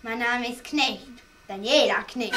Mein Name ist Knecht. Daniela Knecht.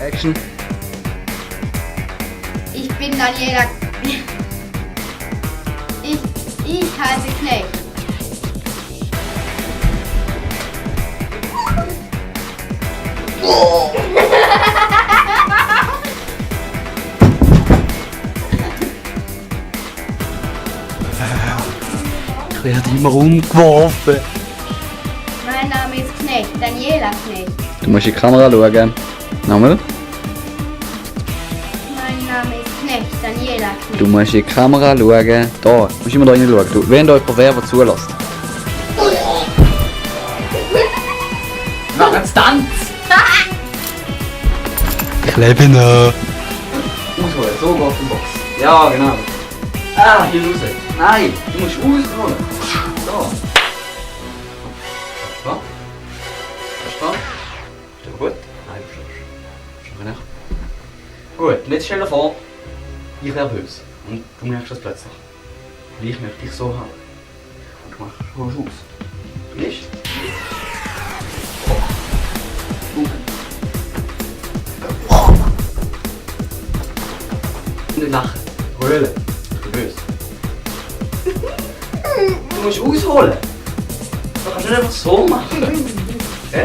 Action. Ich bin Daniela. Ich heiße Knecht. Ich werde immer umgeworfen. Mein Name ist Knecht. Daniela Knecht. Du musst in die Kamera schauen. Nochmal. Mein Name ist Knecht. Daniela Knecht. Du musst in die Kamera schauen. Da. Du musst immer da rein schauen. Du, wenn da jemand wer zulässt. Mach jetzt Tanz! Ich lebe noch. Ausholen, so geht die Box. Ja, genau. Ah, hier raus. Nein, du musst ausholen. So. So. Verstanden? Ist das gut? Nein, du nicht. Gut, und jetzt stell dir vor, ich wäre böse. Und du merkst das plötzlich. Und ich möchte dich so haben. Und du machst aus. Du bist. Nicht lachen. Heulen. Ich bin böse. Du musst ausholen. Du kannst nicht einfach so machen. Ja?